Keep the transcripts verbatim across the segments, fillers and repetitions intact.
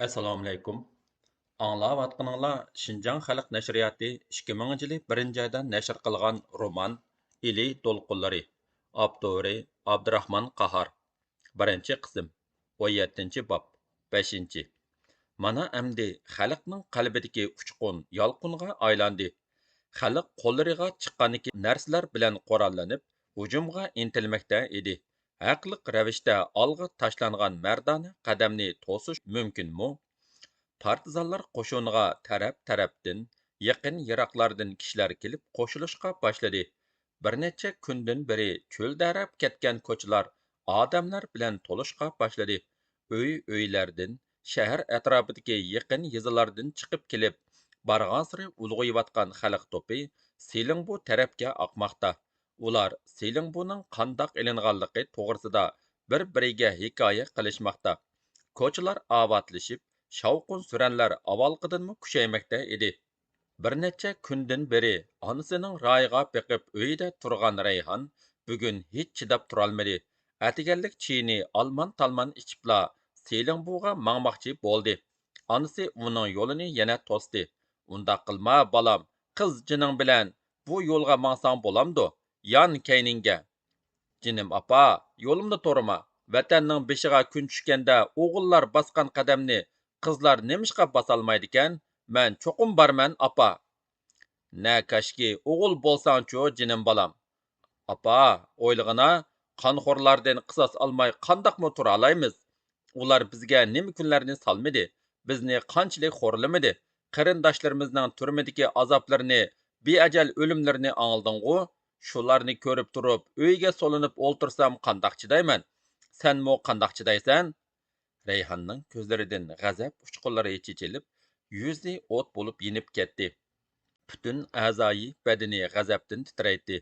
ئەسسالامۇئەلەيكۇم. ئاڭلاۋاتقىنىڭلار شىنجاڭ خەلق نەشرىياتى ئىككى مىڭىنچى يىلى بىرىنچى ئايدا نەشر قىلغان رومان ئىلى دولقۇنلىرى. ئاپتورى ئابدۇراخمان قاھار. بىرىنچى قىسىم. ئون يەتتىنچى باب. بەشىنچى. مانا ئەمدى خەلقنىڭ قەلبىدىكى ئۇچقۇن يالقۇنغا ئايلاندى. خەلق قوللىرىغا چىققانىكى نەرسىلەر بىلەن قوراللىنىپ، ھۇجۇمغا ئىنتىلمەكتە ئىدى. ھەقلىق رەۋىشتە ئالغا تاشلانغان مەردانە قەدەمنى توسۇش مۇمكىنمۇ؟ پارتىزانلار قوشۇنىغا تەرەپ-تەرەپتىن، يېقىن-يىراقلاردىن كىشىلەر كېلىپ قوشۇلۇشقا باشلىدى. بىر نەچچە كۈندىن بېرى چۆلدەرەپ كەتكەن كوچىلار ئادەملەر بىلەن تولۇشقا باشلىدى. ئۆي-ئۆيلەردىن، شەھەر ئەتراپىدىكى يېقىن يېزىلاردىن چىقىپ كېلىپ، بارغانسېرى ئۇلغىيىۋاتقان خەلق توپى سېلىڭبۇ تەرەپكە ئاقماقتا. ئۇلار سېلىڭبۇنىڭ قانداق ئېلىنغانلىقى توغرىسىدا بىر-بىرىگە ھېكايە قىلىشماقتا. كوچىلار ئاۋاتلىشىپ، شاۋقۇن-سۈرەنلەر ئاۋۋالقىدىنمۇ كۈچەيمەكتە ئىدى. بىر نەچچە كۈندىن بېرى ئانىسىنىڭ رايىغا بېقىپ ئۆيىدە تۇرغان رەيھان بۈگۈن ھېچ چىداپ تۇرالمىدى. ئەتىگەنلىك چېيىنى ئالمان-تالمان ئىچىپلا سېلىڭبۇغا ماڭماقچى بولدى. ئانىسى ئۇنىڭ يولىنى يەنە توستى. ئۇنداق قىلما، بالام، قىز جېنىڭ بىلەن بۇ يولغا ماڭساڭ بولامدۇ؟ يان كەينىڭگە. جېنىم ئاپا، يولۇمدا تۇرما. ۋەتەننىڭ بېشىغا كۈن چۈشكەندە ئوغۇللار باسقان قەدەمنى قىزلار نېمىشقا باسالمايدىكەن؟ مەن چوقۇم بارىمەن، ئاپا. نە كاشكى، ئوغۇل بولساڭچۇ، جېنىم بالام. ئاپا، ئويلىغىنا، قانخورلاردىن قىساس ئالماي قانداقمۇ تۇرالايمىز؟ ئۇلار بىزگە نېمە كۈنلەرنى سالمىدى، بىزنى قانچىلىك خورلىمىدى. قېرىنداشلىرىمىزنىڭ تۈرمىدىكى ئازابلىرىنى بىئەجەل ئۆلۈملىرىنى ئاڭلىدىڭغۇ؟ شۇلارنى كۆرۈپ تۇرۇپ، ئۆيگە سولىنىپ ئولتۇرسام قانداق چىدايمەن؟ سەنمۇ قانداق چىدايسەن؟ رەيھاننىڭ كۆزلىرىدىن غەزەپ ئۇچقۇنلىرى چېچىلىپ، يۈزى ئوت بولۇپ يېنىپ كەتتى. پۈتۈن ئەزايى بەدىنى غەزەپتىن تىترەيتتى.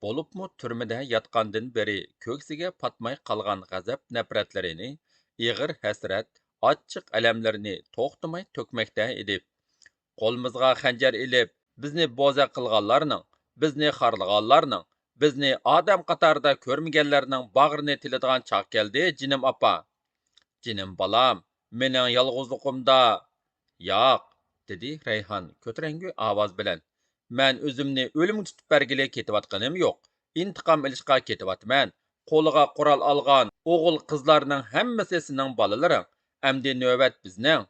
بولۇپمۇ تۈرمىدە ياتقاندىن بېرى كۆكسىگە پاتماي قالغان غەزەپ نەپرەتلىرىنى، ئېغىر ھەسرەت، ئاچچىق ئەلەملىرىنى توختىماي تۆكمەكتە ئىدى. قولىمىزغا خەنجەر ئېلىپ، بىزنى بوزەك قىلغانلارنىڭ، بىزنى خارلىغانلارنىڭ، بىزنى ئادەم قاتارىدا كۆرمىگەنلەرنىڭ باغرىنى تىلىدىغان چاغ كەلدى، جېنىم ئاپا. جېنىم بالام، مېنىڭ يالغۇزلۇقۇمدا. ياق، دېدى رەيھان كۆتۈرەڭگۈ ئاۋاز بىلەن. مەن ئۆزۈمنى ئۆلۈمگە تۇتۇپ بەرگىلى كېتىۋاتقىنىم يوق. ئىنتىقام ئېلىشقا كېتىۋاتىمەن. قولىغا قورال ئالغان ئوغۇل قىزلارنىڭ ھەممىسى سېنىڭ بالىلىرىڭ. ئەمدى نۆۋەت بىزنىڭ.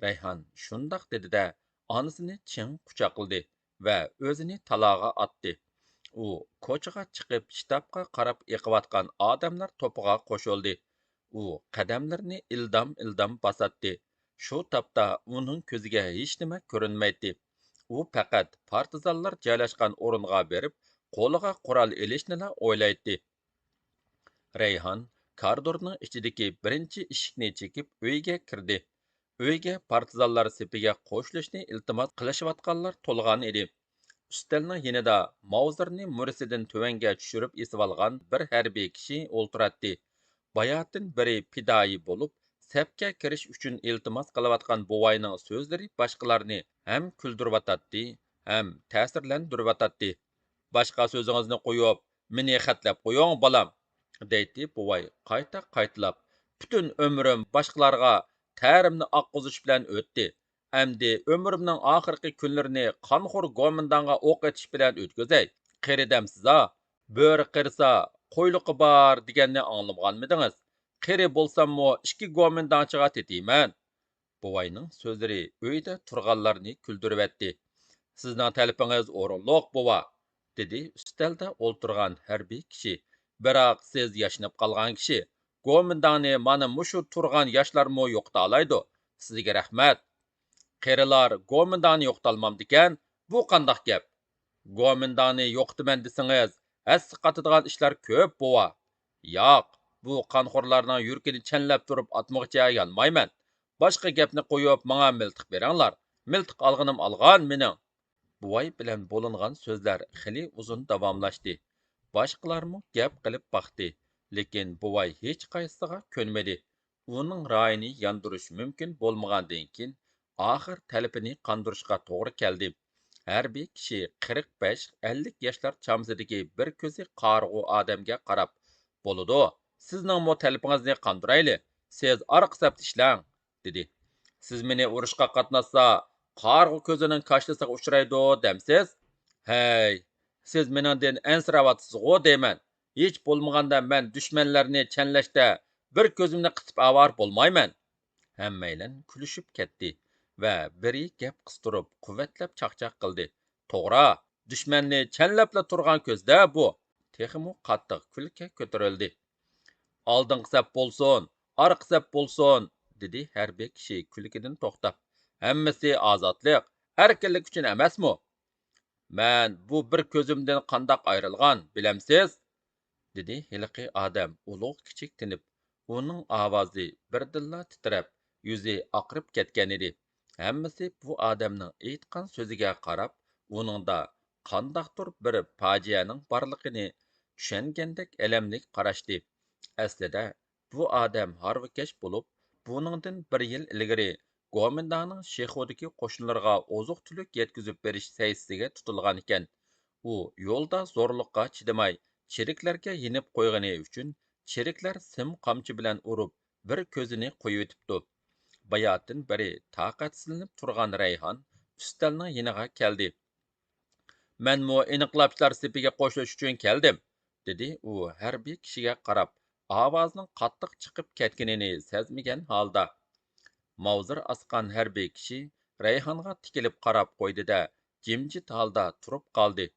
رەيھان شۇنداق دېدى-دە، ئانىسىنى چىڭ قۇچاقلىدى ۋە ئۆزىنى تالاغا ئاتتى. ئۇ كوچىغا چىقىپ، شتابقا قاراپ ئېقىۋاتقان ئادەملەر توپىغا قوشۇلدى. ئۇ قەدەملىرىنى ئىلدام-ئىلدام باساتتى. شۇ تاپتا ئۇنىڭ كۆزىگە ھېچنېمە كۆرۈنمەيتتى. ئۇ پەقەت پارتىزانلار جايلاشقان ئورۇنغا بېرىپ، قولىغا قورال ئېلىشنىلا ئويلايتتى. رەيھان كارىدورنىڭ ئىچىدىكى بىرىنچى ئىشىكنى چېكىپ ئۆيگە كىردى. ئۆيگە پارتىزانلار سېپىگە قوشۇلۇشنى ئىلتىماس قىلىشىۋاتقانلار تولغان ئىدى. ئۈستەلنىڭ يېنىدا ماۋزېرنى مۈرىسىدىن تۆۋەنگە چۈشۈرۈپ ئېسىۋالغان بىر ھەربىي كىشى ئولتۇراتتى. باياتىن بىرى پىدائىي بولۇپ، سەپكە كىرىش ئۈچۈن ئىلتىماس قىلىۋاتقان بوۋاينىڭ سۆزلىرى باشقىلارنى ھەم كۈلدۈرۈۋاتاتتى، ھەم تەسىرلەندۈرۈۋاتاتتى. باشقا سۆزىڭىزنى قويۇپ، مېنى خەتلەپ قويۇڭ، بالام، دەيتتى بوۋاي قايتا-قايتىلاپ. پۈتۈن ئۆمرۈم باشقىلارغا تەرىمنى ئاققۇزۇش بىلەن ئۆتتى. ئەمدى ئۆمرۈمنىڭ ئاخىرقى كۈنلىرىنى قانخور گومىنداڭغا ئوق ئېتىش بىلەن ئۆتكۈزەي. قېرى دەمسىز-ھا، بۆرە قېرىسا، قويلۇقى بار دېگەننى ئاڭلىمىغانمىدىڭىز؟ قېرى بولساممۇ ئىككى گومىنداڭچىغا تېتىيمەن. بوۋاينىڭ سۆزلىرى ئۆيدە تۇرغانلارنى كۈلدۈرۈۋەتتى. سىزنىڭ تەلىپىڭىز ئورۇنلۇق، بوۋا، دېدى ئۈستەلدە ئولتۇرغان ھەربىي كىشى. بىراق سىز ياشىنىپ قالغان كىشى. گومىنداڭنى مانا مۇشۇ تۇرغان ياشلارمۇ يوقىتالايدۇ. سىزگە رەھمەت. قېرىلار گومىنداڭنى يوقىتالمامدىكەن، بۇ قانداق گەپ؟ گومىنداڭنى يوقىتىمەن دېسىڭىز، ھەسسە قاتىدىغان ئىشلار كۆپ، بوۋا. ياق، بۇ قانخورلارنىڭ يۈرىكىنى چەنلەپ تۇرۇپ ئاتمىغۇچە يانمايمەن. باشقا گەپنى قويۇپ، ماڭا مىلتىق بېرىڭلار. مىلتىق ئالغىنىم ئالغان مېنىڭ. بوۋاي بىلەن بولۇنغان سۆزلەر خېلى ئۇزۇن داۋاملاشتى. باشقىلارمۇ گەپ قىلىپ باقتى، لېكىن بوۋاي ھېچقايسىسىغا كۆنمىدى. ئۇنىڭ رايىنى ياندۇرۇش مۇمكىن بولمىغاندىن كېيىن، ئاخىر تەلىپىنى قاندۇرۇشقا توغرا كەلدى. ھەربىي كىشى قىرىق بەش، ئەللىك ياشلار چامىسىدىكى بىر كۆزى قارىغۇ ئادەمگە قاراپ، بولىدۇ، سىزنىڭمۇ تەلىپىڭىزنى قاندۇرايلى، سىز ئارقا سەپتە ئىشلەڭ، دېدى. سىز مېنى ئۇرۇشقا قاتناتسا، قارىغۇ كۆزىنىڭ كاشىلىسىغا ئۇچرايدۇ دەمسىز؟ ھەي، سىز مېنىڭدىن ئەنسىرەۋاتىسىزغۇ دەيمەن. ھېچ بولمىغاندا مەن دۈشمەنلەرنى چەنلەشتە بىر كۆزۈمنى قىسىپ ئاۋارە بولمايمەن. ھەممەيلەن كۈلۈشۈپ كەتتى ۋە بىرى گەپ قىستۇرۇپ، قۇۋۋەتلەپ چاقچاق قىلدى. توغرا، دۈشمەننى چەنلەپلا تۇرغان كۆزدە بۇ. تېخىمۇ قاتتىق كۈلكە كۆتۈرۈلدى. ئالدىنقى سەپ بولسۇن، ئارقا سەپ بولسۇن، دېدى ھەربىي كىشى كۈلكىدىن توختاپ. ھەممىسى ئازادلىق، ئەركىنلىك ئۈچۈن ئەمەسمۇ؟ مەن بۇ بىر كۆزۈمدىن قانداق ئايرىلغان، بىلەمسىز؟ دېدى ھېلىقى ئادەم ئۇلۇغ كىچىك تىنىپ. ئۇنىڭ ئاۋازى بىردىنلا تىترەپ، يۈزى ئاقىرىپ كەتكەنىدى. ھەممىسى بۇ ئادەمنىڭ ئېيتقان سۆزىگە قاراپ، ئۇنىڭدا قانداقتۇر بىر پاجىئەنىڭ بارلىقىنى چۈشەنگەندەك ئەلەملىك قاراشتى. ئەسلىدە بۇ ئادەم ھارۋىكەش بولۇپ، بۇنىڭدىن بىر يىل ئىلگىرى گومىنداڭنىڭ شىخۇدىكى قوشۇنلىرىغا ئوزۇق-تۈلۈك يەتكۈزۈپ بېرىش سەيسىسىگە تۇتۇلغانىكەن. ئۇ يولدا زورلۇققا چىدىماي، چېرىكلەرگە يېنىپ قويغىنى ئۈچۈن، چېرىكلەر سىم قامچا بىلەن ئۇرۇپ، بىر كۆزىنى قويۇۋېتىپتۇ. باياتىن بېرى تاقەتسىزلىنىپ تۇرغان رەيھان ئۈستەلنىڭ يېنىغا كەلدى. مەنمۇ ئىنقىلابچىلار سېپىگە قوشۇلۇش ئۈچۈن كەلدىم، دېدى ئۇ ھەربىي كىشىگە قاراپ، ئاۋازىنىڭ قاتتىق چىقىپ كەتكىنىنى سەزمىگەن ھالدا. ماۋزىر ئاسقان ھەربىي كىشى رەيھانغا تىكىلىپ قاراپ قويدى-دە، جىمجىت ھالدا تۇرۇپ قالدى.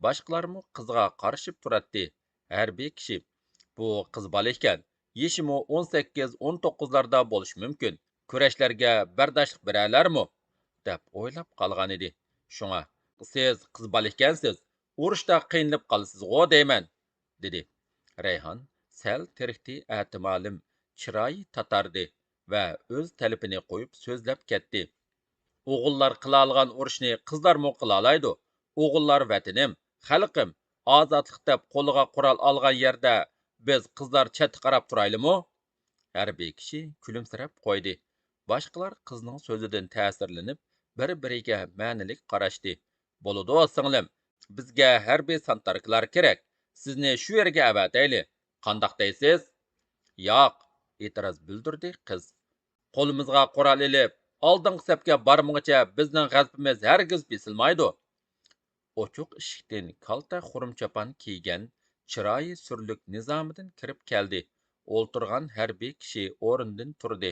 باشقىلارمۇ قىزغا قارىشىپ تۇراتتى. ھەربىي كىشى، بۇ قىز بالا ئىكەن، يېشىمۇ ئون سەككىز، ئون توققۇزلاردا بولۇشى مۇمكىن. كۈرەشلەرگە بەرداشلىق بېرەلەرمۇ؟ دەپ ئويلاپ قالغانىدى. شۇڭا، سىز قىز بالا ئىكەنسىز، ئۇرۇشتا قىينىلىپ قالىسىزغۇ دەيمەن، دېدى. رەيھان سەل تېرىكتى ئەتىمالىم، چىرايى تاتاردى ۋە ئۆز تەلىپىنى قويۇپ سۆزلەپ كەتتى. ئوغۇللار قىلالىغان ئۇرۇشنى قىزلارمۇ قىلالايدۇ. ئوغۇللار ۋەتىنىم، خەلقىم، ئازادلىق دەپ قولىغا قورال ئالغان يەردە بىز قىزلار چەتتە قاراپ تۇرايلىمۇ؟ ھەربىي كىشى كۈلۈمسىرەپ قويدى. باشقىلار قىزنىڭ سۆزىدىن تەسىرلىنىپ، بىر-بىرىگە مەنىلىك قاراشتى. بولىدۇ، سىڭلىم، بىزگە ھەربىي سانتاركىلار كېرەك. سىزنى شۇ يەرگە ئەۋەتەيلى. قانداق دەيسىز؟ ياق، ئېتىراز بىلدۈردى قىز. قولىمىزغا قورال ئېلىپ، ئالدىنقى سەپكە بارمىغۇچە بىزنىڭ غەزىپىمىز ھەرگىز بېسىلمايدۇ. ئوچۇق ئىشىكتىن كالتە خۇرۇم چاپان كىيگەن، چىرايى سۈرلۈك نىزامىدىن كىرىپ كەلدى. ئولتۇرغان ھەربىي كىشى ئورنىدىن تۇردى.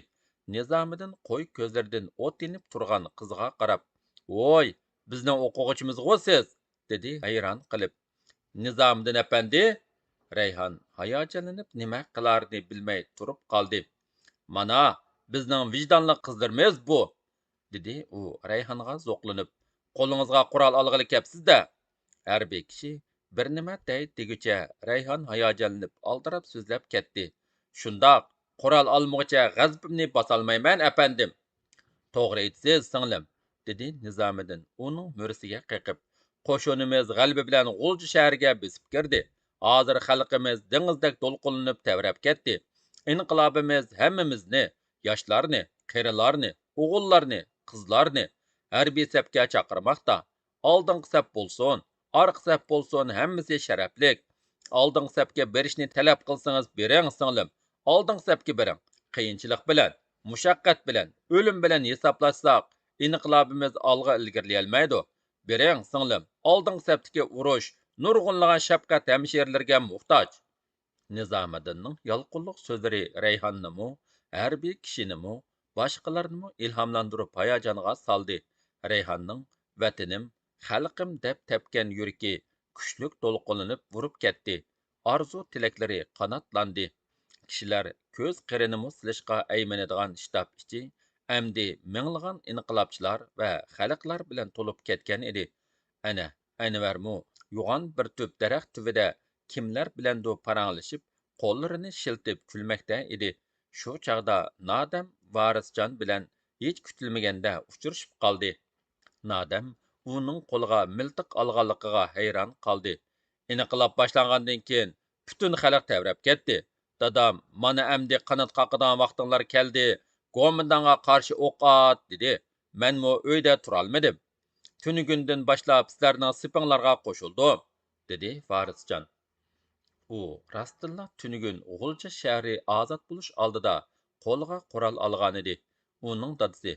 نىزامىدىن قوي كۆزلىرىدىن ئوت يېنىپ تۇرغان قىزغا قاراپ، ۋوي، بىزنىڭ ئوقۇغۇچىمىزغۇ سىز؟ دېدى ھەيران قېلىپ. نىزامىدىن ئەپەندى؟ رەيھان ھاياجانلىنىپ نېمە قىلارىنى بىلمەي تۇرۇپ قالدى. مانا، بىزنىڭ ۋىجدانلىق قىزلىرىمىز بۇ، دېدى ئۇ رەيھانغا زوقلىنىپ. قولىڭىزغا قورال ئالغىلى كەپسىز-دە! ھەربىي كىشى بىر نېمە دەي دېگۈچە رەيھان ھاياجانلىنىپ ئالدىراپ سۆزلەپ كەتتى. شۇنداق، قورال ئالمىغۇچە غەزىپىمنى باسالمايمەن، ئەپەندىم. توغرا ئېيتىسىز، سىڭلىم، دېدى نىزامىدىن ئۇنىڭ مۈرىسىگە قېقىپ. قوشۇنىمىز غەلىبە بىلەن غۇلجا شەھىرىگە بېسىپ كىردى. ھازىر خەلقىمىز دېڭىزدەك دولقۇنلىنىپ تەۋرەپ كەتتى. ئىنقىلابىمىز ھەممىمىزنى، ياشلارنى، قېرىلارنى، ئوغۇللارنى، قىزلارنى ھەربىي سەپكە چاقىرماقتا. ئالدىنقى سەپ بولسۇن، ئارقا سەپ بولسۇن، ھەممىسى شەرەپلىك. ئالدىنقى سەپكە بېرىشنى تەلەپ قىلسىڭىز بېرىڭ، سىڭلىم. ئالدىنقى سەپكە بېرىڭ. قىيىنچىلىق بىلەن، مۇشەققەت بىلەن، ئۆلۈم بىلەن ھېسابلاشساق، ئىنقىلابىمىز ئالغا ئىلگىرىلىيەلمەيدۇ. بېرىڭ، سىڭلىم، ئالدىنقى سەپتىكى ئۇرۇش نۇرغۇنلىغان شەپقەت ھەمشىرىلىرىگە موھتاج. نىزامىدىننىڭ يالقۇنلۇق سۆزلىرى رەيھاننىمۇ، ھەربىي كىشىنىمۇ، باشقىلارنىمۇ ئىلھاملاندۇرۇپ ھاياجانغا سالدى. رەيھاننىڭ ۋەتىنىم، خەلقىم دەپ تەپكەن يۈرىكى كۈچلۈك دولقۇنلىنىپ ئۇرۇپ كەتتى. ئارزۇ تىلەكلىرى قاناتلاندى. كىشىلەر كۆز قىرىنىمۇ سېلىشقا ئەيمىنىدىغان شتاب ئىچى ئەمدى مىڭلىغان ئىنقىلابچىلار ۋە خەلقلەر بىلەن تولۇپ كەتكەن ئىدى. ئەنە، ئەنۋەرمۇ يوغان بىر تۈپ دەرەخ تۈۋىدە كىملەر بىلەندۇ پاراڭلىشىپ، قوللىرىنى شىلتىپ كۈلمەكتە ئىدى. شۇ چاغدا نادەم ۋارىسجان بىلەن ھېچ كۈتۈلمىگەندە ئۇچرىشىپ قالدى. نادەم ئۇنىڭ قولىغا مىلتىق ئالغانلىقىغا ھەيران قالدى. ئىنقىلاب باشلانغاندىن كېيىن پۈتۈن خەلق تەۋرەپ كەتتى. دادام، مانا ئەمدى قانات قاقىدىغان ۋاقتىڭلار كەلدى، گومىنداڭغا قارشى ئوق ئات، دېدى. مەنمۇ ئۆيدە تۇرالمىدىم. تۈنۈگۈندىن باشلاپ سىلەرنىڭ سېپىڭلارغا قوشۇلدۇم، دېدى ۋارىسجان. ئۇ راستتىنلا تۈنۈگۈن غۇلجا شەھىرى ئازاد بولۇش ئالدىدا قولىغا قورال ئالغانىدى. ئۇنىڭ دادىسى،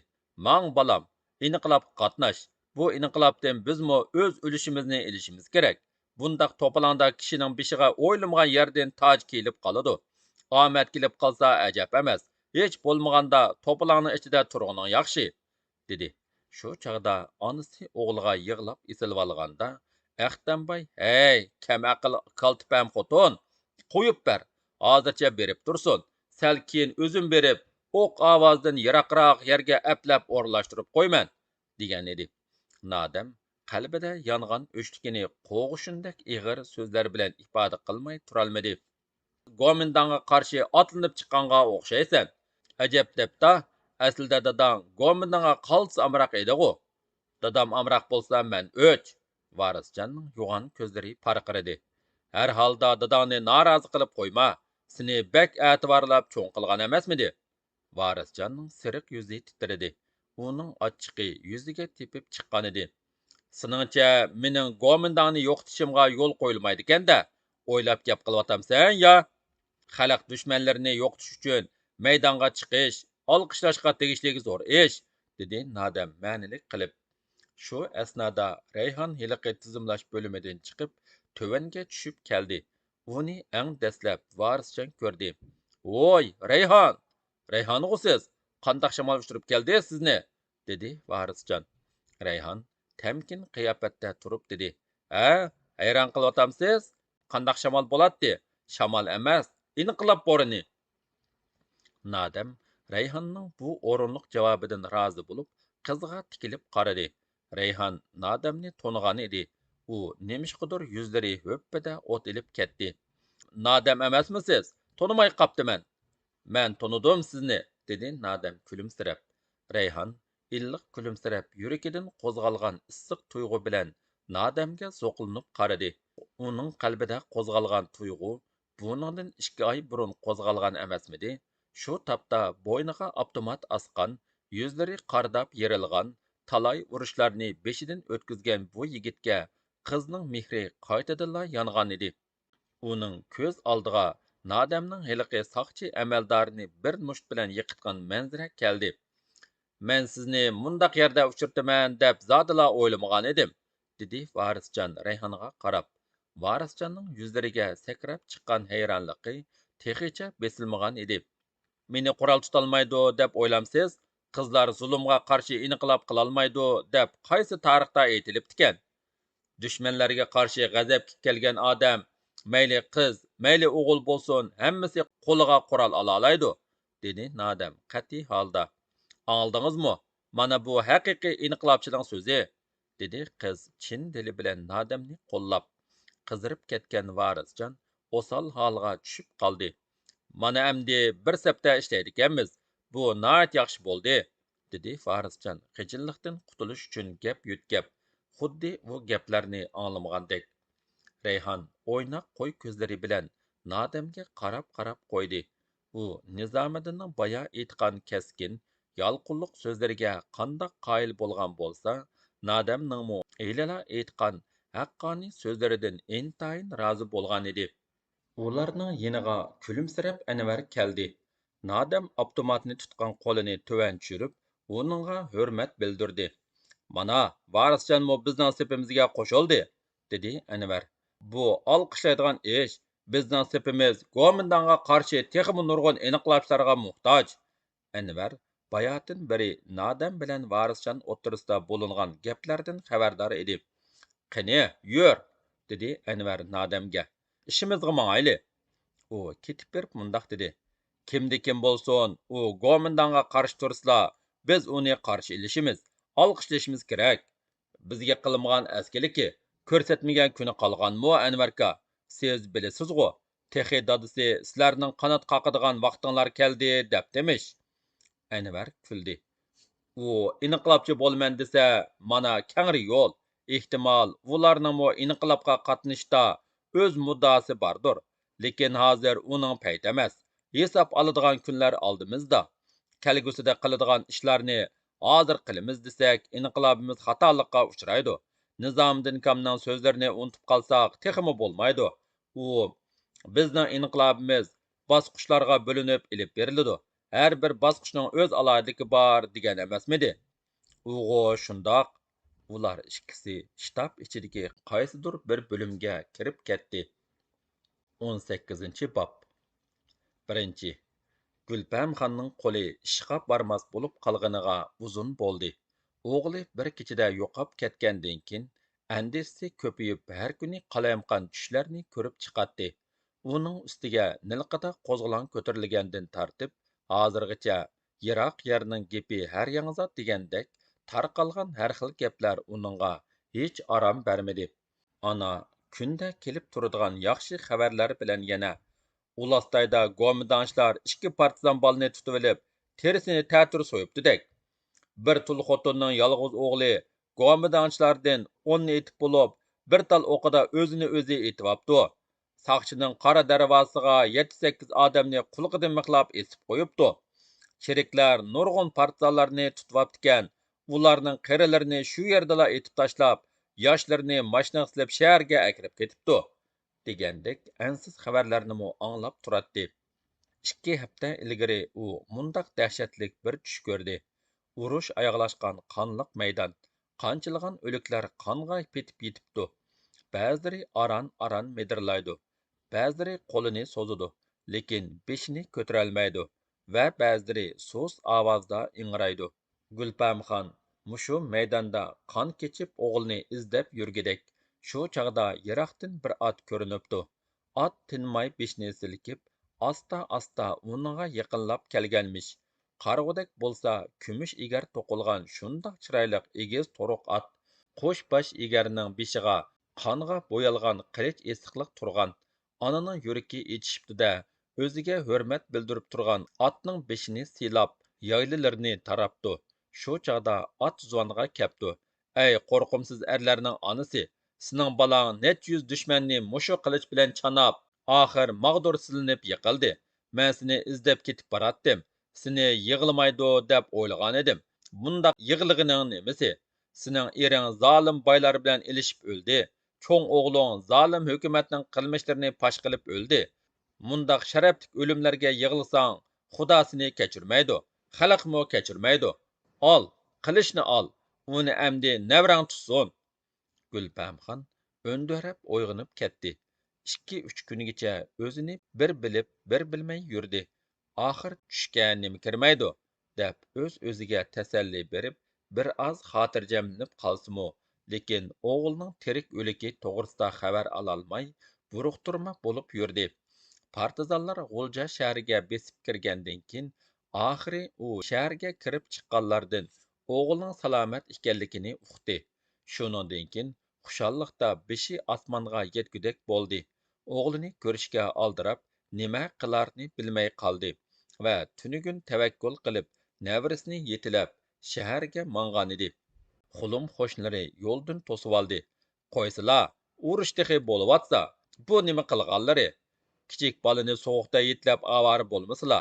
ماڭ بالام، ئىنقىلابقا قاتناش. بۇ ئىنقىلابتىن بىزمۇ ئۆز ئۈلۈشىمىزنى ئېلىشىمىز كېرەك. بۇنداق توپىلاڭدا كىشىنىڭ بېشىغا ئويلىمىغان يەردىن تاج كېلىپ قالىدۇ. ئامەت كېلىپ قالسا ئەجەب ئەمەس. ھېچ بولمىغاندا توپىلاڭنىڭ ئىچىدە تۇرغىنىڭ ياخشى، دېدى. شۇ چاغدا ئانىسى ئوغلىغا يىغلاپ ئېسىلىۋالغاندا، ئەختەمباي، ھەي، كەمئەقىل كالتىپەم خوتۇن، قويۇپ بەر، ھازىرچە بېرىپ تۇرسۇن، سەل كېيىن ئۆزۈم بېرىپ، ئوق ئاۋازىدىن يىراقراق يەرگە ئەپلەپ ئورۇنلاشتۇرۇپ قويىمەن، دېگەن ئىدى. نادەم قەلبىدە يانغان ئۆچلۈكىنى قوغۇشۇندەك ئېغىر سۆزلەر بىلەن ئىپادە قىلماي تۇرالمىدى. گومىنداڭغا قارشى ئاتلىنىپ چىققانغا ئوخشايسەن. ئەجەب دەپتا، ئەسلىدە داداڭ گومىنداڭغا قالتىس ئامراق ئىدىغۇ. دادام ئامراق بولسا مەن ئۆچ. ۋارىسجاننىڭ يوغان كۆزلىرى پارقىرىدى. ھەر ھالدا داداڭنى نارازى قىلىپ قويما. سېنى بەك ئەتىۋارلاپ چوڭ قىلغان ئەمەسمىدى؟ ۋارىسجاننىڭ سېرىق يۈزى تىترىدى. ئۇنىڭ ئاچچىقى يۈزىگە تېپىپ چىققانىدى. سېنىڭچە مېنىڭ گومىنداڭنى يوقىتىشىمغا يول قويۇلمايدىكەن-دە، ئويلاپ گەپ قىلىۋاتامسەن يا؟ خەلق دۈشمەنلىرىنى يوقىتىش ئۈچۈن مەيدانغا چىقىش ئالقىشلاشقا تېگىشلىك زور ئىش، دېدى نادەم مەنىلىك قىلىپ. شۇ ئەسنادا رەيھان ھېلىقى تىزىملاش بۆلۈمىدىن چىقىپ، تۆۋەنگە چۈشۈپ كەلدى. ئۇنى ئەڭ دەسلەپ ۋارىسجان كۆردى. ۋوي، رەيھان! رەيھانغۇ سىز؟ قانداق شامال ئۇچۇرۇپ كەلدى سىزنى؟ دېدى ۋارىسجان. رەيھان تەمكىن قىياپەتتە تۇرۇپ دېدى، ھە، ھەيران قېلىۋاتامسىز؟ قانداق شامال بولاتتى؟ شامال ئەمەس، ئىنقىلاب بورىنى. نادەم رەيھاننىڭ بۇ ئورۇنلۇق جاۋابىدىن رازى بولۇپ، قىزغا تىكىلىپ قارىدى. رەيھان نادەمنى تونۇغانىدى. ئۇ نېمىشقىدۇر يۈزلىرى ھۆپپىدە ئوت ئېلىپ كەتتى. نادەم ئەمەسمۇ سىز؟ تونۇماي قاپتىمەن. مەن تونۇدۇم سىزنى، دېدى نادەم كۈلۈمسىرەپ. رەيھان ئىللىق كۈلۈمسىرەپ، يۈرىكىدىن قوزغالغان ئىسسىق تۇيغۇ بىلەن نادەمگە زوقلىنىپ قارىدى. ئۇنىڭ قەلبىدە قوزغالغان تۇيغۇ بۇنىڭدىن ئىككى ئاي بۇرۇن قوزغالغان ئەمەسمىدى؟ شۇ تاپتا بوينىغا ئاپتومات ئاسقان، يۈزلىرى قارىداپ يېرىلغان، تالاي ئۇرۇشلارنى بېشىدىن ئۆتكۈزگەن بۇ يىگىتكە قىزنىڭ مېھرى قايتىدىنلا يانغانىدى. ئۇنىڭ كۆز ئالدىغا نادەمنىڭ ھېلىقى ساقچى ئەمەلدارىنى بىر مۇشت بىلەن يىقىتقان مەنزىرە كەلدى. مەن سىزنى مۇنداق يەردە ئۇچرىتىمەن دەپ زادىلا ئويلىمىغانىدىم، دېدى ۋارىسجان رەيھانغا قاراپ. ۋارىسجاننىڭ يۈزلىرىگە سەكرەپ چىققان ھەيرانلىقى تېخىچە بېسىلمىغان ئىدى. مېنى قورال تۇتالمايدۇ دەپ ئويلامسىز؟ قىزلار زۇلۇمغا قارشى ئىنقىلاب قىلالمايدۇ دەپ قايسى تارىختا ئېيتىلىپتىكەن؟ دۈشمەنلەرگە قارشى غەزەپكە كەلگەن ئادەم، مەيلى قىز، مەيلى ئوغۇل بولسۇن، ھەممىسى قولىغا قورال ئالالايدۇ، دېدى نادەم قەتئىي ھالدا. ئاڭلىدىڭىزمۇ؟ مانا بۇ ھەقىقىي ئىنقىلابچىنىڭ سۆزى، دېدى قىز چىن دىلى بىلەن نادەمنى قوللاپ. قىزىرىپ كەتكەن ۋارىسجان ئوسال ھالغا چۈشۈپ قالدى. مانا ئەمدى بىر سەپتە ئىشلەيدىكەنمىز. بۇ ناھايىتى ياخشى بولدى، دېدى ۋارىسجان غىجىللىقتىن قۇتۇلۇش ئۈچۈن گەپ يۆتكەپ، خۇددى ئۇ گەپلەرنى ئاڭلىمىغاندەك. رەيھان ئويناق قوي كۆزلىرى بىلەن نادەمگە قاراپ-قاراپ قويدى. ئۇ نىزامىدىننىڭ بايا ئېيتقان كەسكىن، يالقۇنلۇق سۆزلىرىگە قانداق قايىل بولغان بولسا، نادەمنىڭمۇ ھېلىلا ئېيتقان ھەققانىي سۆزلىرىدىن ئىنتايىن رازى بولغانىدى. ئۇلارنىڭ يېنىغا كۈلۈمسىرەپ ئەنۋەر كەلدى. نادەم ئاپتوماتنى تۇتقان قولىنى تۆۋەن چۈشۈرۈپ، ئۇنىڭغا ھۆرمەت بىلدۈردى. مانا، ۋارىسجانمۇ بىزنىڭ سېپىمىزگە قوشۇلدى، دېدى ئەنۋەر. بۇ ئالقىشلايدىغان ئىش. بىزنىڭ سېپىمىز گومىنداڭغا قارشى تېخىمۇ نۇرغۇن ئىنقىلابچىلارغا موھتاج. ئەنۋەر باياتىن بېرى نادەم بىلەن ۋارىسجان ئوتتۇرىسىدا بولۇنغان گەپلەردىن خەۋەردار ئىدى. قېنى، يۈر، دېدى ئەنۋەر نادەمگە. ئىشىمىزغا ماڭايلى. ئۇ كېتىپ بېرىپ مۇنداق دېدى، كىمدە كىم بولسۇن، ئۇ گومىنداڭغا قارشى تۇرسىلا، بىز ئۇنى قارشى ئېلىشىمىز، ئالقىشلىشىمىز كېرەك. بىزگە قىلمىغان ئەسكىلىكى، كۆرسەتمىگەن كۈنى قالغانمۇ، ئەنۋەركا؟ سىز بىلىسىزغۇ، تېخى دادىسى سىلەرنىڭ قانات قاقىدىغان ۋاقتىڭلار كەلدى دەپتىمىش. ئەنۋەر كۈلدى. ئۇ ئىنقىلابچى بولىمەن دېسە، مانا كەڭرى يول. ئېھتىمال، ئۇلارنىڭمۇ ئىنقىلابقا قاتنىشىشتا ئۆز مۇددىئاسى باردۇر. لېكىن ھازىر ئۇنىڭ پەيتى ئەمەس. ھېساب ئالىدىغان كۈنلەر ئالدىمىزدا. كەلگۈسىدە قىلىدىغان ئىشلارنى ھازىر قىلىمىز دېسەك، ئىنقىلابىمىز خاتالىققا ئۇچرايدۇ. نىزامىدىن كامنىڭ سۆزلىرىنى ئۇنتۇپ قالساق، تېخىمۇ بولمايدۇ. ئۇ، بىزنىڭ ئىنقىلابىمىز باسقۇچلارغا بۆلۈنۈپ ئېلىپ بېرىلىدۇ. ھەر بىر باسقۇچنىڭ ئۆز ئالاھىدىلىكى بار دېگەن ئەمەسمىدى؟ ئۇغۇ شۇنداق. ئۇلار ئىككىسى شتاب ئىچىدىكى قايسىدۇر بىر بۆلۈمگە كىرىپ كەتتى. ئون سەككىزىنچى باب. بىرىنچى. گۈلپەمخاننىڭ قولى ئىشقا بارماس بولۇپ قالغىنىغا ئۇزۇن بولدى. ئوغلى بىر كېچىدە يوقاپ كەتكەندىن كېيىن، ئەندىشىسى كۆپىيىپ، ھەر كۈنى قالايمىقان چۈشلەرنى كۆرۈپ چىقاتتى. ئۇنىڭ ئۈستىگە نىلقىدا قوزغىلاڭ كۆتۈرۈلگەندىن تارتىپ، ھازىرغىچە يىراق يەرنىڭ گېپى ھەر ياڭزا دېگەندەك، تارقالغان ھەر خىل گەپلەر ئۇنىڭغا ھېچ ئارام بەرمىدى. ئانا كۈندە كېلىپ تۇرىدىغان ياخشى خەۋەرلەر بىلەن يەنە، ئۇلاستايدا گومىنداڭچىلار ئىككى پارتىزان بالىنى تۇتۇۋېلىپ، تېرىسىنى تەتۈر سويۇپتۇدەك. بىر تۇل خوتۇننىڭ يالغۇز ئوغلى گومىنداڭچىلاردىن ئوننى ئېتىپ بولۇپ، بىر تال ئوقىدا ئۆزىنى ئۆزى ئېتىۋاپتۇ. ساقچىنىڭ قارا دەرۋازىسىغا يەتتە-سەككىز ئادەمنى قۇلىقىدىن مىخلاپ ئېسىپ قويۇپتۇ. چېرىكلەر نۇرغۇن پارتىزانلارنى تۇتۇۋاپتىكەن، ئۇلارنىڭ قېرىلىرىنى شۇ يەردىلا ئېتىپ تاشلاپ، ياشلىرىنى ماشىنىغا سېلىپ شەھەرگە ئەكىرىپ كېتىپتۇ، دېگەندەك ئەنسىز خەۋەرلەرنىمۇ ئاڭلاپ تۇراتتى. ئىككى ھەپتە ئىلگىرى ئۇ مۇنداق دەھشەتلىك بىر چۈش كۆردى. ئۇرۇش ئاياغلاشقان قانلىق مەيدان، قانچىلىغان ئۆلۈكلەر قانغا پېتىپ يېتىپتۇ. بەزىلىرى ئاران-ئاران مىدىرلايدۇ، بەزىلىرى قولىنى سوزىدۇ، لېكىن بېشىنى كۆتۈرەلمەيدۇ ۋە بەزىلىرى سۇس ئاۋازدا ئىڭرايدۇ. گۈلپەمخان مۇشۇ مەيداندا قان كېچىپ ئوغلىنى ئىزدەپ يۈرگۈدەك، شۇ چاغدا يىراقتىن بىر ئات كۆرۈنۈپتۇ. ئات تىنماي بېشىنى سىلكىپ، ئاستا-ئاستا ئۇنىڭغا يېقىنلاپ كەلگەنمىش. قارىغۇدەك بولسا كۈمۈش ئېگەر توقۇلغان شۇنداق چىرايلىق ئېگىز تورۇق ئات. قوش باش ئېگەرنىڭ بېشىغا قانغا بويالغان قىلىچ ئېسىقلىق تۇرغان. ئانىنىڭ يۈرىكى ئېچىشىپتۇ-دە، ئۆزىگە ھۆرمەت بىلدۈرۈپ تۇرغان ئاتنىڭ بېشىنى سىلاپ، يايلىلىرىنى تاراپتۇ. شۇ چاغدا ئات زۇۋانغا كەپتۇ. ئەي قورقۇمسىز ئەرلەرنىڭ ئانىسى، سېنىڭ بالاڭ نەچچە يۈز دۈشمەننى مۇشۇ قىلىچ بىلەن چاناپ، ئاخىر ماغدۇرسىزلىنىپ يىقىلدى. مەن سېنى ئىزدەپ كېتىپ باراتتىم. سېنى يىغلىمايدۇ دەپ ئويلىغانىدىم. بۇنداق يىغلىغىنىڭ نېمىسى؟ سېنىڭ ئېرىڭ زالىم بايلار بىلەن ئېلىشىپ ئۆلدى. چوڭ ئوغلۇڭ زالىم ھۆكۈمەتنىڭ قىلمىشلىرىنى پاش قىلىپ ئۆلدى. مۇنداق شەرەپلىك ئۆلۈملەرگە يىغلىساڭ، خۇدا سېنى كەچۈرمەيدۇ، خەلقمۇ كەچۈرمەيدۇ. ئال، قىلىچنى ئال، ئۇنى ئەمدى نەۋرەڭ تۇتسۇن. گۈلپەمخان ئۆندۈرەپ ئويغىنىپ كەتتى. ئىككى-ئۈچ كۈنگىچە ئۆزىنى بىر بىلىپ، بىر بىلمەي يۈردى. ئاخىر چۈشكە نېمە كىرمەيدۇ، دەپ ئۆز-ئۆزىگە تەسەللى بېرىپ، بىر ئاز خاتىرجەملىنىپ قالسىمۇ، لېكىن ئوغلىنىڭ تىرىك-ئۆلۈكى توغرىسىدا خەۋەر ئالالماي، بۇرۇقتۇرما بولۇپ يۈردى. پارتىزانلار غۇلجا شەھىرىگە بېسىپ كىرگەندىن كېيىن، ئاخىرى ئۇ شەھەرگە كىرىپ چىققانلاردىن ئوغلىنىڭ سالامەت ئىكەنلىكىنى ئۇقتى. شۇنىڭدىن كېيىن خۇشاللىقتا بېشى ئاسمانغا يەتكۈدەك بولدى. ئوغلىنى كۆرۈشكە ئالدىراپ، نېمە قىلارىنى بىلمەي قالدى ۋە تۈنۈگۈن تەۋەككۈل قىلىپ، نەۋرىسىنى يېتىلەپ، شەھەرگە ماڭغانىدى. خۇلۇم قوشنىلىرى يولدىن توسۇۋالدى. قويسىلا، ئۇرۇش تېخى بولۇۋاتسا، بۇ نېمە قىلغانلىرى؟ كىچىك بالىنى سوغۇقتا يېتىلەپ ئاۋارە بولمىسىلا،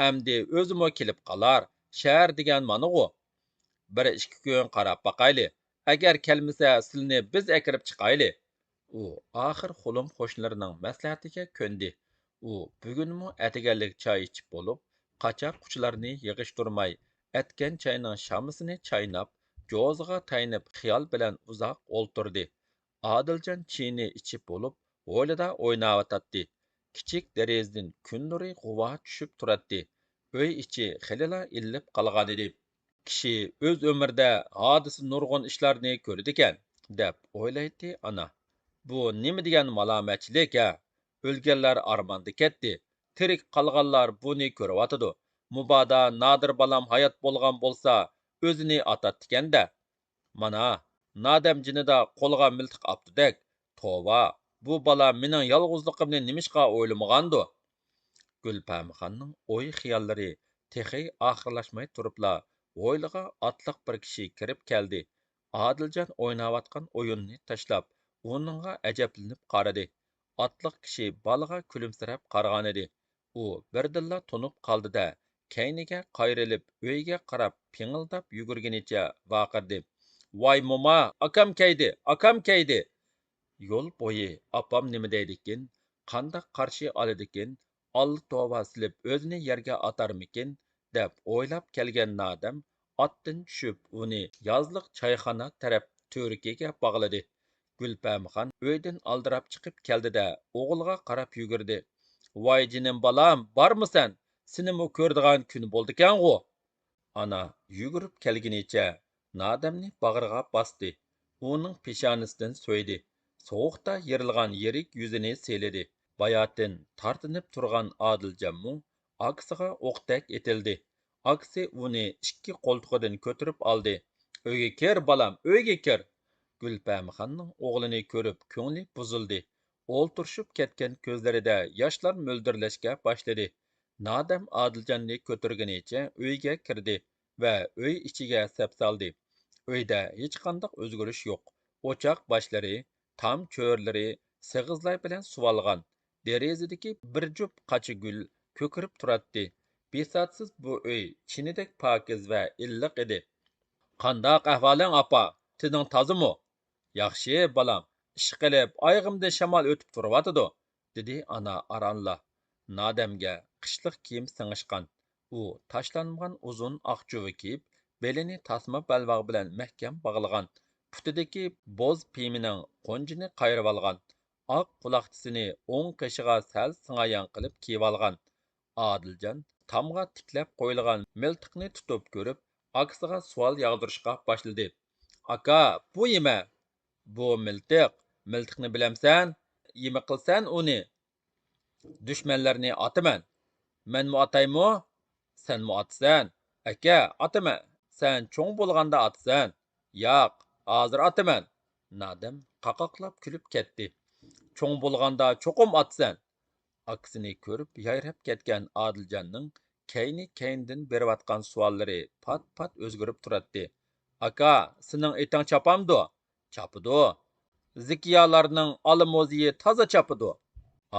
ئەمدى ئۆزىمۇ كېلىپ قالار، شەھەر دېگەن مانىغۇ. بىر ئىككى كۈن قاراپ باقايلى، ئەگەر كەلمىسە، سىلىنى بىز ئەكىرىپ چىقايلى. ئۇ ئاخىر خۇلۇم قوشنىلىرىنىڭ مەسلىھەتىگە كۆندى. ئۇ بۈگۈنمۇ ئەتىگەنلىك چاي ئىچىپ بولۇپ، قاچاق-قۇچىلارنى يىغىشتۇرماي، ئەتكەن چاينىڭ شامىسىنى چايناپ، جوزىغا تايىنىپ، خىيال بىلەن ئۇزاق ئولتۇردى. ئادىلجان چېيىنى ئىچىپ بولۇپ، ھويلىدا ئويناۋاتاتتى. كىچىك دېرىزىدىن كۈن نۇرى غۇۋا چۈشۈپ تۇراتتى. ئۆي ئىچى خېلىلا ئىللىپ قالغانىدى. كىشى ئۆز ئۆمرىدە ھادىسە نۇرغۇن ئىشلارنى كۆرىدىكەن، دەپ ئويلايتتى ئانا. بۇ نېمە دېگەن مالامەتچىلىك ھە؟ ئۆلگەنلەر ئارماندا كەتتى، تىرىك قالغانلار بۇنى كۆرۈۋاتىدۇ. مۇبادا نادىر بالام ھايات بولغان بولسا، ئۆزىنى ئاتاتتىكەن-دە. مانا، نادەم جېنىدا قولىغا مىلتىق ئاپتۇدەك. توۋا، بۇ بالا مېنىڭ يالغۇزلۇقۇمنى نېمىشقا ئويلىمىغاندۇ؟ گۈلپەمىخاننىڭ ئوي-خىياللىرى تېخى ئاخىرلاشماي تۇرۇپلا، ھويلىغا ئاتلىق بىر كىشى كىرىپ كەلدى. ئادىلجان ئويناۋاتقان ئويۇننى تاشلاپ، ئۇنىڭغا ئەجەبلىنىپ قارىدى. ئاتلىق كىشى بالىغا كۈلۈمسىرەپ قارىغانىدى. ئۇ بىردىنلا تونۇپ قالدى-دە، كەينىگە قايرىلىپ، ئۆيگە قاراپ پىڭىلداپ يۈگۈرگىنىچە ۋارقىرىدى. ۋاي موما، ئاكام كەيدى، ئاكام كەيدى! يول بويى ئاپام نېمە دەيدىكىن، قانداق قارشى ئالىدىكىن، ئاللا توۋا سېلىپ ئۆزىنى يەرگە ئاتارمىكىن، دەپ ئويلاپ كەلگەن نادەم ئاتتىن چۈشۈپ، ئۇنى يازلىق چايخانا تەرەپ تۈۋرۈكىگە باغلىدى. گۈلپەمخان ئۆيدىن ئالدىراپ چىقىپ كەلدى-دە، ئوغلىغا قاراپ يۈگۈردى. ۋاي جېنىم بالام، بارمۇ سەن؟ سېنىمۇ كۆرىدىغان كۈن بولدىكەنغۇ! ئانا يۈگۈرۈپ كەلگىنىچە نادەمنى باغرىغا باستى. ئۇنىڭ پېشانىسىدىن سۆيدى. سوغۇقتا يېرىلغان يىرىك يۈزىنى سىيلىدى. باياتىن تارتىنىپ تۇرغان ئادىلجانمۇ ئاكىسىغا ئوقتەك ئېتىلدى. ئاكىسى ئۇنى ئىككى قولتۇقىدىن كۆتۈرۈپ ئالدى. ئۆيگە كىر، بالام، ئۆيگە كىر! گۈلپەمخاننىڭ ئوغلىنى كۆرۈپ كۆڭلى بۇزۇلدى. ئولتۇرۇشۇپ كەتكەن كۆزلىرىدە ياشلار مۆلدۈرلەشكە باشلىدى. نادەم ئادىلجاننى كۆتۈرگىنىچە ئۆيگە كىردى ۋە ئۆي ئىچىگە سەپسالدى. ئۆيدە ھېچقانداق ئۆزگىرىش يوق. ئوچاق باشلىرى، تام چۆرىلىرى سېغىزلاي بىلەن سۇۋالغان. دېرىزىدىكى بىر جۈپ قاچا گۈل كۆكىرىپ تۇراتتى. بىساتسىز بۇ ئۆي چىنىدەك پاكىز ۋە ئىللىق ئىدى. قانداق ئەھۋالىڭ، ئاپا؟ تېنىڭ تازىمۇ؟ ياخشى، بالام. ئىشقىلىپ، ئايىغىمدىن شامال ئۆتۈپ تۇرۇۋاتىدۇ، دېدى ئانا ئارانلا. نادەمگە قىشلىق كىيىم سىڭىشقان. ئۇ تاشلانمىغان ئۇزۇن ئاق جۇۋا كىيىپ، بېلىنى تاسما بەلباغ بىلەن مەھكەم باغلىغان. پۇتىدىكى بوز پىيمىنىڭ قونجىنى قايرىۋالغان. ئاق قۇلاقچىسىنى ئوڭ قېشىغا سەل سىڭايان قىلىپ كىيىۋالغان. ئادىلجان تامغا تىكلەپ قويۇلغان مىلتىقنى تۇتۇپ كۆرۈپ، ئاكىسىغا سوئال ياغدۇرۇشقا باشلىدى. ئاكا، بۇ نېمە؟ بۇ مىلتىق. مىلتىقنى بىلەمسەن؟ نېمە قىلىسەن ئۇنى؟ دۈشمەنلەرنى ئاتىمەن. مەنمۇ ئاتايمۇ؟ سەنمۇ ئاتىسەن. ئەكە، ئاتىمەن. سەن چوڭ بولغاندا ئاتىسەن. ياق، ھازىر ئاتىمەن. نادەم قاقاقلاپ كۈلۈپ كەتتى. چوڭ بولغاندا چوقۇم ئاتىسەن. ئاكىسىنى كۆرۈپ يايراپ كەتكەن ئادىلجاننىڭ كەينى-كەينىدىن بېرىۋاتقان سوئاللىرى پات-پات ئۆزگىرىپ تۇراتتى. ئاكا، سېنىڭ ئېتىڭ چاپامدۇ؟ چاپىدۇ. زېكىيالارنىڭ ئالا موزىيى تازا چاپىدۇ.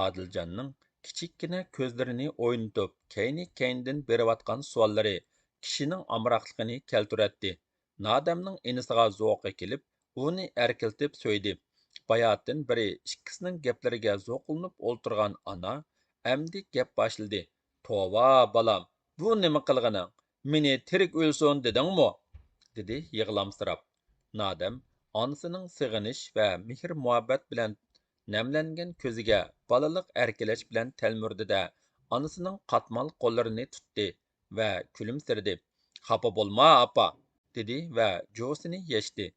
ئادىلجاننىڭ كىچىككىنە كۆزلىرىنى ئوينىتىپ، كەينى-كەينىدىن بېرىۋاتقان سوئاللىرى كىشىنىڭ ئامراقلىقىنى كەلتۈرەتتى. نادەمنىڭ ئىنىسىغا زوقى كېلىپ، ئۇنى ئەركىلىتىپ سۆيدى. باياتىن بېرى ئىككىسىنىڭ گەپلىرىگە زوقلىنىپ ئولتۇرغان ئانا ئەمدى گەپ باشلىدى. توۋا، بالام، بۇ نېمە قىلغىنىڭ؟ مېنى تىرىك ئۆلسۇن دېدىڭمۇ؟ دېدى يىغلامسىراپ. نادەم ئانىسىنىڭ سېغىنىش ۋە مېھىر-مۇھەببەت بىلەن نەملەنگەن كۆزىگە بالىلىق ئەركىلەش بىلەن تەلمۈردى-دە، ئانىسىنىڭ قاتمال قوللىرىنى تۇتتى ۋە كۈلۈمسىرىدى. خاپا بولما، ئاپا، دېدى ۋە جۇۋىسىنى يەشتى.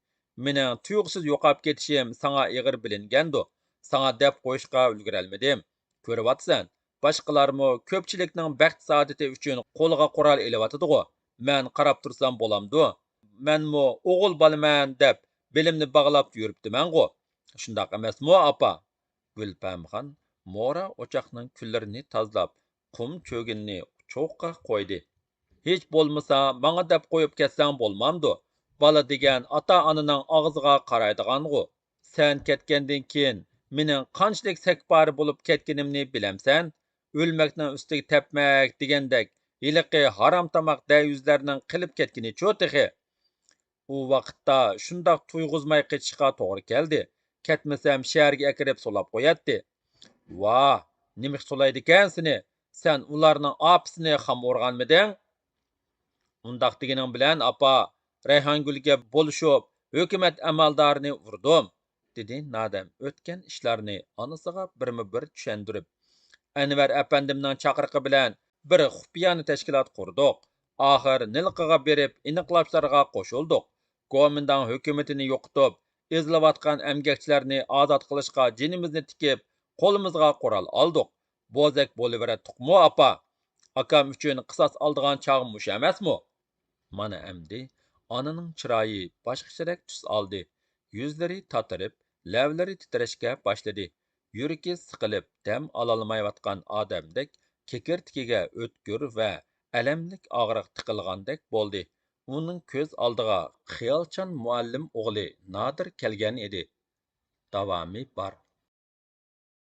مېنىڭ تۇيۇقسىز يوقاپ كېتىشىم ساڭا ئېغىر بىلىنگەندۇ؟ ساڭا دەپ قويۇشقا ئۈلگۈرەلمىدىم. كۆرۈۋاتىسەن، باشقىلارمۇ كۆپچىلىكنىڭ بەخت-سائادىتى ئۈچۈن قولىغا قورال ئېلىۋاتىدىغۇ؟ مەن قاراپ تۇرسام بولامدۇ؟ مەنمۇ ئوغۇل بالىمەن دەپ بېلىمنى باغلاپ يۈرۈپتىمەنغۇ. شۇنداق ئەمەسمۇ، ئاپا؟ گۈلپەمخان مورا ئوچاقنىڭ كۈللىرىنى تازىلاپ، قۇم چۆگۈننى چوغقا قويدى. ھېچ بولمىسا ماڭا دەپ قويۇپ كەتسەڭ بولمامدۇ؟ بالا دېگەن ئاتا-ئانىنىڭ ئاغزىغا قارايدىغانغۇ. سەن كەتكەندىن كېيىن مېنىڭ قانچىلىك سەكپارە بولۇپ كەتكىنىمنى بىلەمسەن؟ ئۆلمەكنىڭ ئۈستىگە تەپمەك دېگەندەك، ھېلىقى ھارام تاماق دەييۇزلەرنىڭ قىلىپ كەتكىنىچۇ تېخى؟ ئۇ ۋاقىتتا شۇنداق تۇيغۇزماي قېچىشقا توغرا كەلدى. كەتمىسەم شەھەرگە ئەكىرىپ سولاپ قوياتتى. ۋاھ، نېمىشقا سولايدىكەن سېنى؟ سەن ئۇلارنىڭ ئاپىسىنى خام ئۇرغانمىدىڭ؟ ئۇنداق دېگىنىڭ بىلەن، ئاپا، رەيھانگۈلگە بولۇشۇپ، ھۆكۈمەت ئەمەلدارىنى ئۇردۇم، دېدى نادەم ئۆتكەن ئىشلارنى ئانىسىغا بىرمۇ بىر چۈشەندۈرۈپ. ئەنۋەر ئەپەندىمنىڭ چاقىرىقى بىلەن بىر خۇپىيانە تەشكىلات قۇردۇق. ئاخىر نىلقىغا بېرىپ ئىنقىلابچىلارغا قوشۇلدۇق. گومىنداڭ ھۆكۈمىتىنى يوقىتىپ، ئېزىلىۋاتقان ئەمگەكچىلەرنى ئازاد قىلىشقا جېنىمىزنى تىكىپ، قولىمىزغا قورال ئالدۇق. بوزەك بولۇۋېرەتتۇقمۇ، ئاپا؟ ئاكام ئۈچۈن قىساس ئالىدىغان چاغ مۇشۇ ئەمەسمۇ؟ مانا ئەمدى ئانىنىڭ چىرايى باشقىچىرەك تۈس ئالدى. يۈزلىرى تاتىرىپ، لەۋلىرى تىترەشكە باشلىدى. يۈرىكى سىقىلىپ، دەم ئالالمايۋاتقان ئادەمدەك كېكىرتىكىگە ئۆتكۈر ۋە ئەلەملىك ئاغرىق تىقىلغاندەك بولدى. ئۇنىڭ كۆز ئالدىغا خىيالچان مۇئەللىم ئوغلى نادىر كەلگەن ئىدى. داۋامى بار.